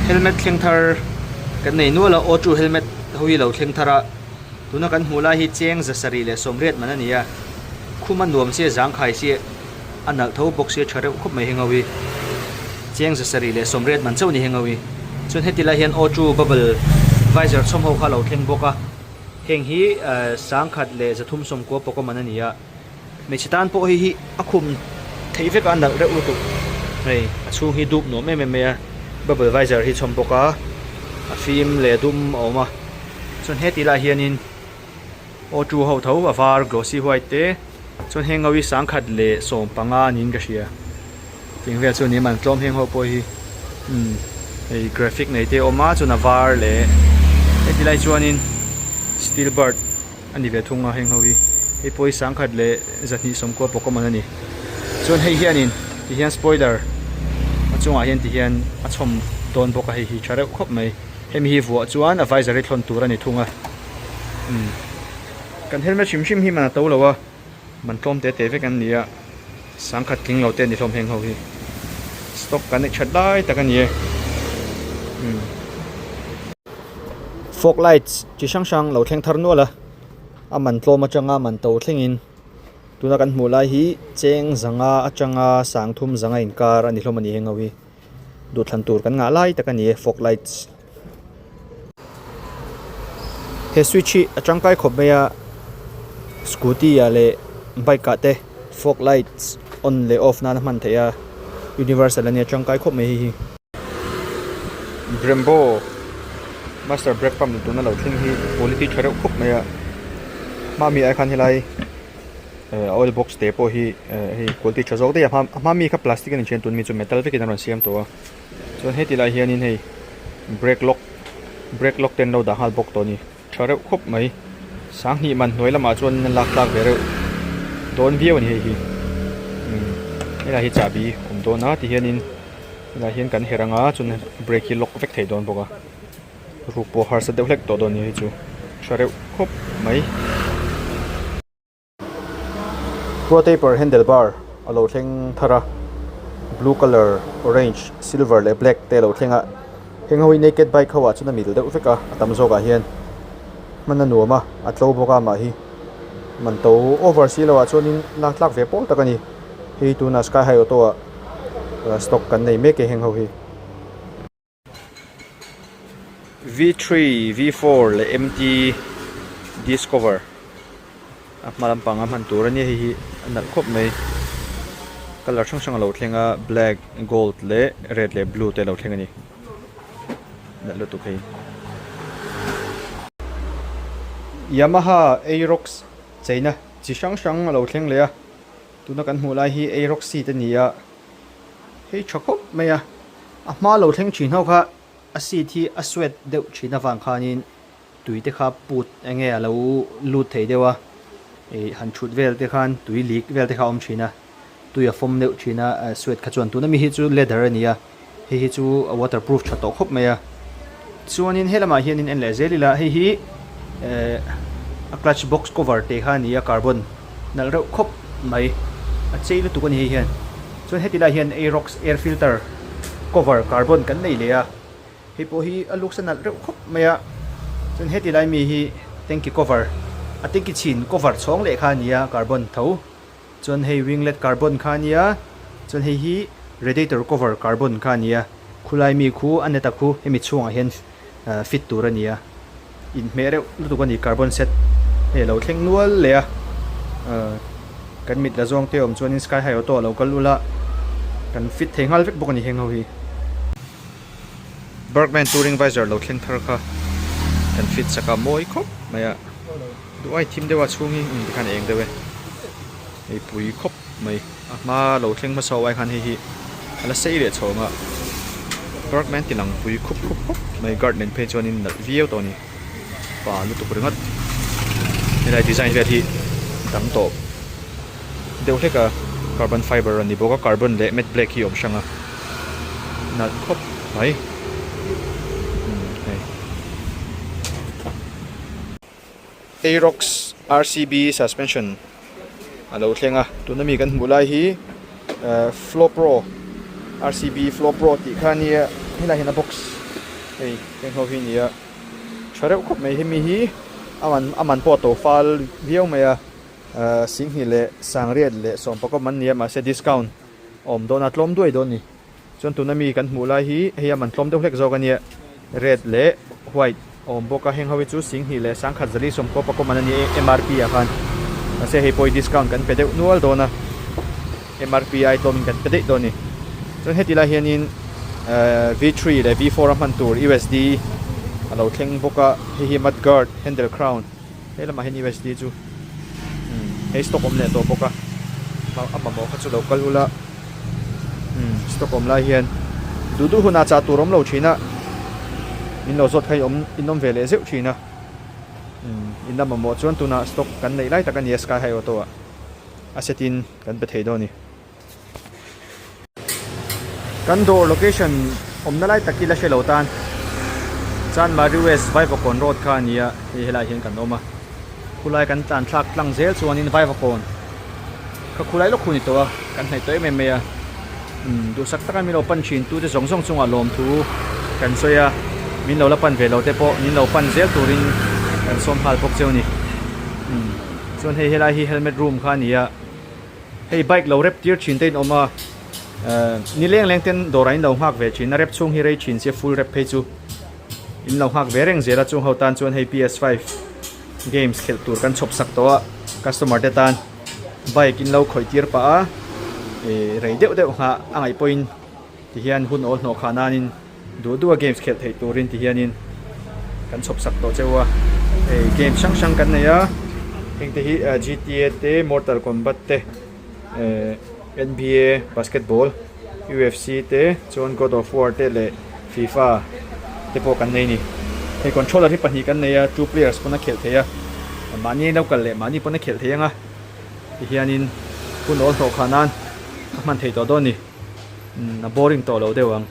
Helmet thleng thar kan nei nual a, auto helmet ho hi lo thleng thar a, tuna kan hmuh lai hi cheng za sarih leh sawmriat man a ni a, khum a nuam sia zangkhai sia a nalh tho bawk sia tha reuh khawp mai heng ho hi, cheng za sarih leh sawmriat man chauh a ni heng ho hi, chuan heti lai hian auto bubble visor chhawm ho kha a lo thleng bawk a, heng hi sangkhat leh zathum sawmkua pawka man a ni a. Hmeichhe tan pawh hei hi a khum theih vek a, a nalh reuh lutuk. Hei a chhung hi dup nuam em em mai a, bubble visor hi chhawm bawk a, a fim leh dum a awm a. Chuan heti lai hianin auto ho tho a var glossy white te chuan heng ho hi sangkhat leh sawmpanga niin ka hria. Tiang vel chu a ni a, man tlawm heng ho pawh hi umm hei graphic nei te a awm a chuan a var leh heti lai chuanin steel bird. a ni ve thung a heng ho hi hei pawh hi sangkhat leh zahnih sawmkua pawh common a ni chuan hei hianin ti hian spoiler a chungah hian ti hian a chhawm dawn bawk a hei hi tha reuh khawp mai hemi hi vuah chuan a visor hi thlawn tur a ni thung a umm kan helmet hrim hrim hi man a to lo a man tlawm te te vek an ni a sangkhat tling lo te a ni hlawm heng ho hi stock kan neih that lai tak a ni e umm. Fog lights chi hrang hrang lo thleng thar nual a, a man tlawm atanga man to thlengin tuna kan hmuh lai hi cheng zanga atanga sang thum zanga inkar a ni hlawm a ni heng ho hi duhthlan tur kan ngah lai tak a ni e fog lights. He switch hi a tangkai khawp mai a scooty ah leh bike ah te fog lights on leh off nan a hman theih a universal a nia tangkai khawp mai hei hi. Brembo master brake pump tuna lo thleng hi quality tha reuh khawp mai a hma mi ai khan helai eh oil box te pawh hi eh hei quality tha zawk daih a a hma mi kha plastic a ni thin a tun mi chu metal vekin a rawn siam tawh a chuan heti lai hianin hei brake lock brake lock te an lo dah nghal bawk tawh a ni. Tha reuh khawp mai. Sanghnih man hnuai lamah chuan a lak tlak ve reuh dawn viau a ni hei hi. Umm helai hi chahbi awm dawn a ti hianin helai hian kan herh anga chuan brake hi lock vek thei dawn bawk a. Ruk pawh harsa deuh hlek tawh dawn a ni hei chu. Tha reuh khawp mai. Pro taper handle bar a lo thleng thar a blue colour orange silver leh black te a lo thleng a heng ho hi naked bike ho ah chuan a mil deuh vek a a tam zawk ah hian hman a nuam a a tlo bawk a amah hi man to over si lo ah chuanin lak tlak ve pawl tak a ni hei tunah sky high auto ah stock kan nei mek e heng ho hi. V3, V4 leh MT Discover a hma lampang a hman tur a nia hei hi a nalh khawp mai colour hrang hrang a lo thleng a black gold leh red leh blue te a lo thleng a ni nalh lutuk hei Yamaha Aerox cheina chi hrang hrang a lo thleng leh a tuna kan hmuh lai hi Aerox seat a ni a. Hei tha khawp mai a, a hma lo thleng thin ho kha a seat hi a sweat deuh thin avang khanin tui te kha put eng nge a lo lut thei deuh a, ih han thut vel te khan tui lik vel te kha a awm thin a, tui a fawm deuh thin a sweat kha chuan tuna mi hi chu leather a ni a, hei hi chu a waterproof tha tawh khawp mai a, chuanin he lamah hianin en leh zel ila hei hi eh a clutch box cover te kha a ni a carbon nalh reuh khawp mai a chei lutuk a ni hei hian chuan heti lai hian aerox air filter cover carbon kan nei leh a hei pawh hi a looks a nalh reuh khawp mai a chuan heti lai mi hi tanky cover a tanky chhin cover chhawng leh kha a ni a carbon tho. Chuan hei winglet carbon kha a nia, chuan hei hi radiator cover carbon kha a nia, khulai mi khu a net a khu hemi chhungah hian fit tur a nia, inhmeh reuh lutuk a ni carbon set hei a lo thleng nual leh a, kan mit la zawng te awm chuanin sky high auto a lo kal ula kan fit thei nghal vek bawk a ni heng ho hi. Bergman touring visor lo thleng thar kha kan fit sak a mawi khawp mai a. Duh ai thim deuh a chhung hi umm tikhan a eng deuh e hei pui khawp mai a hma lo thleng hmasa ho ai khan hei hi a la sei leh chhawng a park mai an ti lang pui khup khup khawp mai guard nen phei chuanin nalh viau tawh a ni pa lutuk ringawt helai design vel hi dang tawh deuh hlek a carbon fiber a ni bawk a carbon leh matte black hi a awm hrang a nalh khawp mai umm hei. Aerox RCB suspension a lo thleng a tuna mi kan hmuh lai hi eh Flowpro RCB Flowpro tih kha ania helaiah hian a box. Hei heng ho hi nia tha reuh khawp mai hemi hi a man a man pawh a to fal viau mai a ahh singhnih leh sangriat leh sawmpakawm an ni a mahse discount a awm dawn a tlawm duai dawn a ni. Chuan tuna mi kan hmuh lai hi hei a man tlawm deuh hlek zawk a nia, red leh white a awm bawk a, heng ho hi chu singhnih leh sangkhat zali sawmkaw pakawm an a ni a MRP ah khan mahse hei pawh hi discount kan pe deuh nual dawn a, MRP ai tlawmin kan pe daih dawn a ni. Chuan heti lai hianin ehh V3 leh V4 a hman tur USD a lo thleng bawk a, hei hi mudguard handle crown. He lamah hian USD chu umm hei stock awm leh tawh bawk a a mamawh kha chu lo kal ula umm stock awm lai hian duh duh hunah chah tur awm lo thin a min lo zawt kha in awm in awm ve leh zeuh thin a umm in la mamawh chuan tunah stock kan neih lai tak a ni a sky high auto ah a set in kan pe thei dawn a ni. Kan dawr location awmna lai tak hi la hre lo tan Chanmari West Vaivakawn road kha a ni a, hei helaiah hian kan awm a, khulai kan tlan thlak tlang zel chuanin Vaivakawn kha khulai lawk hu ni tawh a, kan hnaih tawh em em mai a, umm duhsak taka min lo pan thin tute zawng zawng chungah lawmthu kan sawi a, min lo la pan ve lo te pawh min lo pan zel turin kan sawm nghal bawk cheu a ni, umm chuan hei helai hi helmet room kha a ni a. Hei bike lo rep tir thin te in awm a, eh ni leng leng ten dawrah in lo nghak ve thin a, rep chhung hi rei thin sia full rep phei chu in lo nghak ve reng zel a, chung ho tan chuan hei PS five games khelh tur kan chhawp sak tawh a, customer te tan bike in lo khawih tir pah a, eh rei deuh deuh nghah a ngaih pawhin ti hian hun awl hnawh khah nanin duh duh a games khelh theih turin ti hianin kan chhawp sak tawh cheu a, hei games hrang hrang kan nei a, heng te hi G_T_A te Mortal Kombat te ehh N_B_A basketball U_F_C te chuan God of War te leh FIFA te pawh kan nei a ni, hei controller hi pahnih kan nei a two players pawn a khelh theih a, mahni lo kal leh mahni pawn a khelh theih ang a ti hianin hun awl hnawh khah nan a hman theih tawh dawn a ni. Umm a boring tawh lo deuh ang.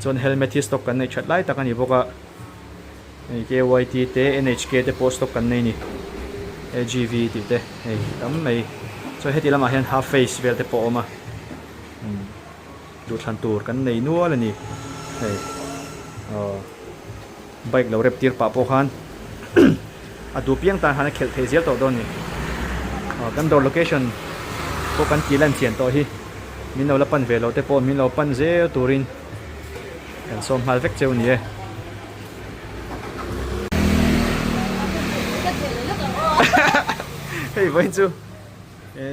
Chuan helmet hi stock kan neih that lai tak a ni bawk a. Hei KYT te NHK te pawh stock kan nei a ni. AGV tih te hei tam mai. Chuan heti lamah hian half face vel te pawh a awm a. Umm duhthlan tur kan nei nual a ni. Hei aw. Bike lo rep tir pah pawh khan a duh piang tan khan a khelh thei zel tawh dawn a ni. Aw kan dawr location pawh kan tih lan chian tawh hi min lo la pan ve lo te pawh min lo pan zel turin kan sawm nghal vek cheu a ni e. Hei vawiin chu.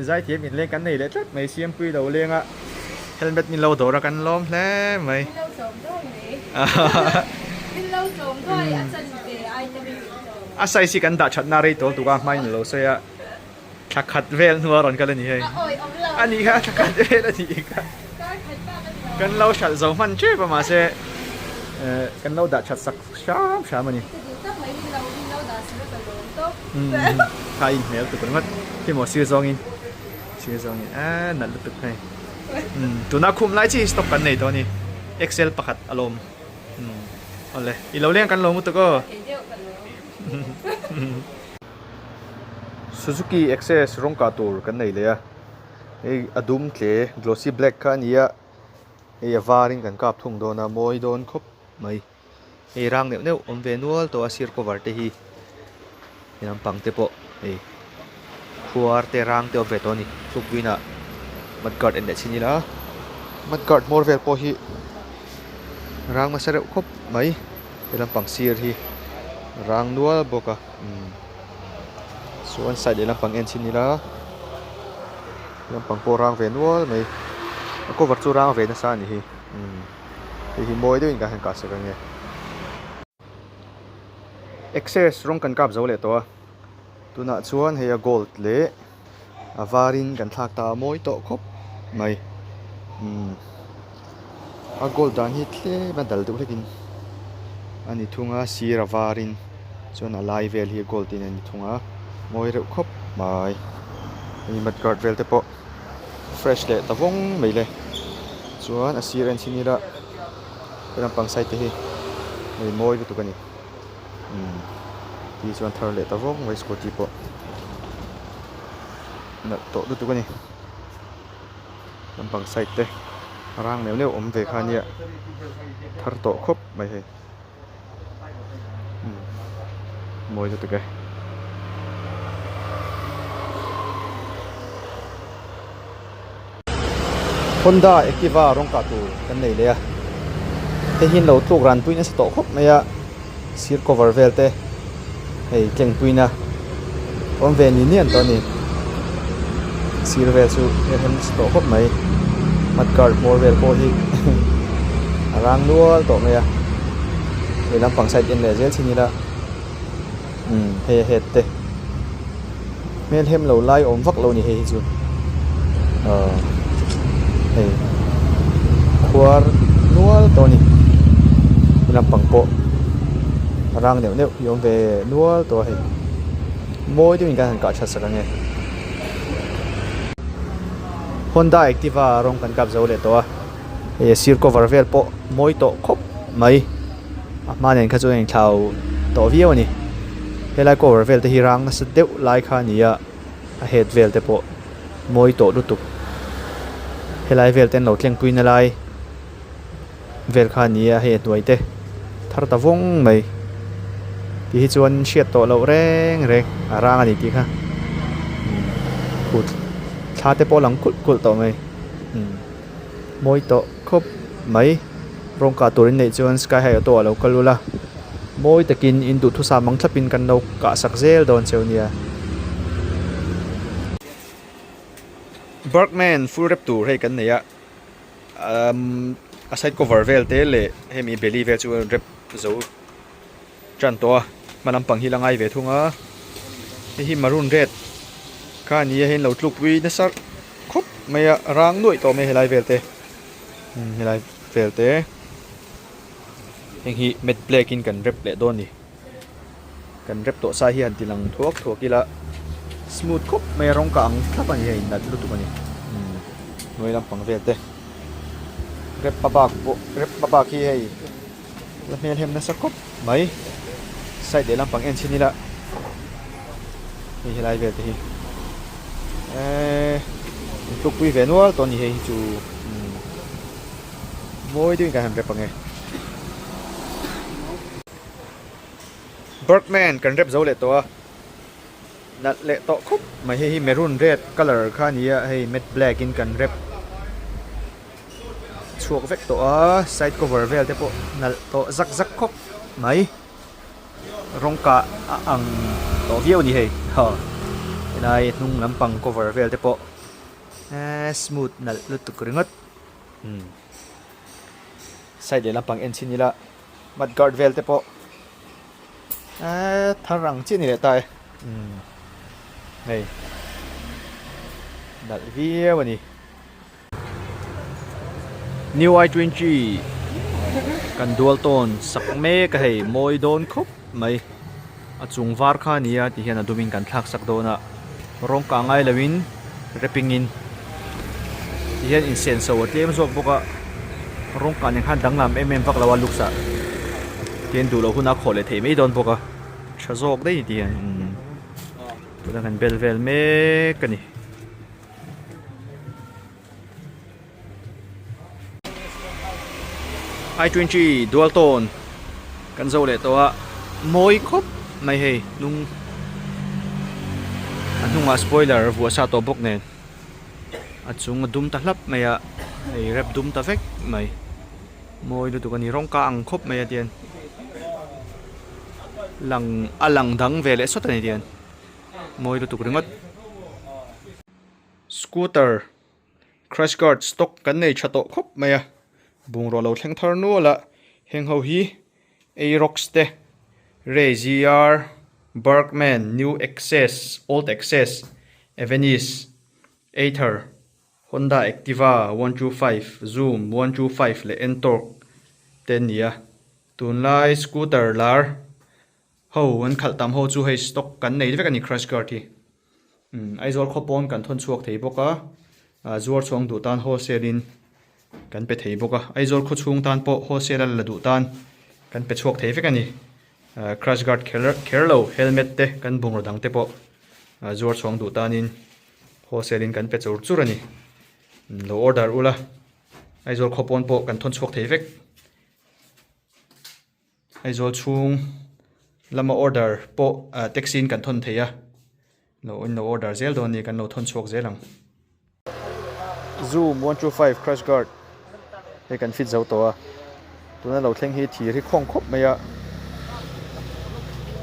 Zaithiam inleng kan nei leh tlat mai Siampui lo leng a helmet min lo dawr a kan lawm hle mai. Min lo tlawm duai mai. Min lo tlawm duai a chan ve ai te min lo tlawm. A size hi kan dah that na rei tawh tuk a hmain a lo sawi a thla khat vel hnuah rawn kal a ni hei. A awi awm lo. A nih kha thla khat vel a nih kha. Kar khat bak a ni lo. Kan lo hralh zo hman tep a mahse kan lo dah that sak hram hram a ni. Ka duh tak mai min lo min lo dah sir ka lawm tawp. Umm kha in hmel tuk ringawt khi maw sir zawngin sir zawngin a nalh lutuk hei umm tuna khum lai chi hi stock kan nei tawh a ni excel pakhat a lawm umm awle i lo leng kan lawm lutuk aw. Kei deuh ka lawm. Suzuki Access rawng kah tur kan nei leh a hei a dum tle glossy black kha a ni a hei a varin kan kap thung dawn a mawi dawn khawp mai. Hei rang neuh neuh awm ve nual tawh a sir cover te hi he lampang te pawh hei khuar te rang te awm ve tawh a ni tlukbuin ah mud guard en leh chhin ila mud guard hmawr vel pawh hi rang nasa reuh khawp mai he lampang sir hi rang nual bawk a umm chuan side leh lampang en chhin ila lampang pawh rang ve nual mai a cover chu rang ve nasa a ni hi umm. Hei hi mawi deuhin kan han kah sak ange. Access rawng kan kap zo leh tawh a, tunah chuan hei a gold leh a varin kan thlak ta a mawi tawh khawp mai. Umm a gold dan hi tlem a dal deuh hlekin a ni thung a, sir a varin chuan a lai vel hi a gold in a ni thung a, mawi reuh khawp mai. Hei mud guard vel te pawh. fresh leh ta vawng mai le chuan a sir en chhin ila he lampang side te hi hei mawi lutuk a ni umm ti chuan thar leh ta vawng mai scooty pawh nalh tawh lutuk a ni lampang side te rang neuh neuh awm ve kha ania thar tawh khawp mai hei. Mawi lutuk e. Honda Activa rawng kah tur kan nei leh a, hei hi an lo tluk ran pui nasa tawh khawp mai a, sir cover vel te hei tleng puina awm ve ni nian tawh a ni, sir vel chu a rem nasa tawh khawp mai, mud guard hmawr vel pawh hi a rang nual tawh mai a, hei lampang side en leh zel chin ila umm hei a head te. Hmel hem lo lai awm vak lo ni hei hi chu ahh hei khuar nual tawh a ni he lampang pawh a rang neuh neuh hi a awm ve nual tawh a hei mawi deuhin kan han kah that sak ang e Honda Activa rawng kan kap zo leh tawh a hei a sir cover vel pawh mawi tawh khawp mai. A hma nen kha chuan a inthlau tawh viau a ni. Helai cover vel te hi rang nasa deuh lai kha a ni a, a head vel te pawh mawi tawh lutuk. Helai vel te an lo tlengpui na lai vel kha a ni a, hei a hnuai te thar ta vawng mai. Ti hi chuan hriat tawh loh reng reng a rang a ni tih kha kut thla te pawh a lang kulh kulh tawh mai. Mawi tawh khawp mai. Rawng kah tur in neih chuan sky high auto ah lo kal ula, mawi takin in duhthusam ang thlapin kan lo kah sak zel dawn cheu nia. Bergman full rep tur hei kan nei a, umm a side cover vel te leh hemi belly vel chu rep zo tan tawh a, hma lampang hi la ngai ve thung a, hei hi maroon red kha a ni a, hei an lo tlukpui nasa khawp mai a, rang nuaih tawh mai helai vel te umm helai vel te heng hi matte black in kan rep leh dawn a ni kan rep tawh sa hi han ti lang thuak thuak ila smooth khawp mai a rawng ka ang thlap a ni hei nalh lutuk a ni umm hnuai lampang vel te rep a bak pawh rep a bak hi hei. La hmel hem nasa khawp mai side leh lampang en chhin ila hei helai vel te hi eee in tluk pui ve nual tawh a ni hei hi chu umm mawi deuhin kan han rep ang e Birdman kan rep zo leh tawh a nalh leh tawh khawp mai hei hi maroon red colour kha a ni a hei matte black in kan rep. Chhuak vek tawh a side cover vel te pawh nalh tawh zak zak khawp mai rawng kah a ang tawh viau a ni hei aw helai hnung lampang cover vel te pawh eee smooth nalh lutuk ringawt umm side leh lampang en chhin ila mud guard vel te pawh eee thar ang chiah a ni leh ta e umm hei nalh viau a ni. New i 20 kan dual tawn sak mek a hei mawi dawn khawp mai a chung var kha a ni a tihian a dumin kan thlak sak dawn a rawng kah ngai loin wrapping in tihian insenso a tlem zawk bawk a rawng kah nen khan danglam em em vak lo a looks ah tihian duh loh hun a khawh leh theih mai dawn bawk a tha zawk daih a ni tihian tunah kan bel vel mek a ni. I 20 dual tone kan zo leh tawh a mawi khawp mai hei hnung a hnungah spoiler vuah sa tawh bawk nen a chung a dum ta hlap mai a hei rep dum ta vek mai mawi lutuk a ni rawng ka ang khawp mai a tian lang a lang dang ve leh sawt a ni tian mawi lutuk ringawt. Scooter crash guard stock kan nei tha tawh khawp mai a, bungraw lo thleng thar nual a, heng ho hi Aerox te, Ray GR, Burgman, New Access, Old Access, Avenis, Ather, Honda Activa 125, Zoom 125 leh Ntorq te an ni a, tunlai scooter lar Ho an khalh tam ho chu hei stock kan nei vek a ni crash guard hi umm Aizawl khaw pawn kan thawn chhuak thei bawk a ah zuar chhuang duh tan wholesale in kan pe thei bawk a Aizawl khaw chhung tan pawh wholesale a la duh tan kan pe chhuak thei vek a ni ah crash guard kher kher lo helmet te kan bungraw dang te pawh ah zuar chhuang duh tanin wholesale in kan pe chur chur a ni lo order ula Aizawl khaw pawn pawh kan thawn chhuak thei vek. Aizawl chhung Lama order pawh taxi in kan thawn thei a, lo in lo order zel dawn a ni, kan lo thawn chhuak zel ang. Zoom 125 crash guard hei kan fit zo tawh a, tuna lo thleng hi thir hi khawng khawp mai a,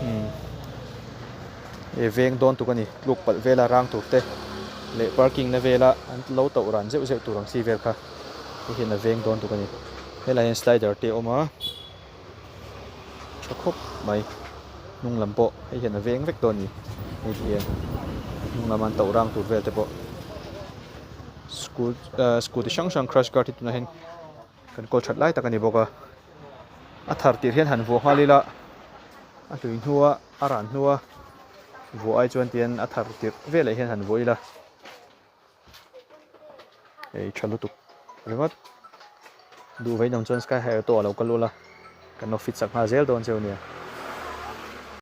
umm he veng dawn tuk a ni, tluk palh vela rang tur te leh parking na vela an lo tauh ran zeuh zeuh tur ang chi vel kha hei hian a veng dawn tuk a ni, helaiah hian slider te a awm a. Tha khawp mai hnung lam pawh hei hian a veng vek dawn a ni hei ti hian hnung lama an toh rang tur vel te pawh school ahh scooty hrang hrang crash guard hi tunah hian kan kawl that lai tak a ni bawk a a thar tirh hian han vuah nghal ila a hlui hnua a ran hnua vuah ai chuan tihian a thar tirh velah hian han vuah ila. Ei tha lutuk ringawt duh vei dang chuan sky high auto a lo kal ula kan lo fit sak nghal zel dawn cheu nia.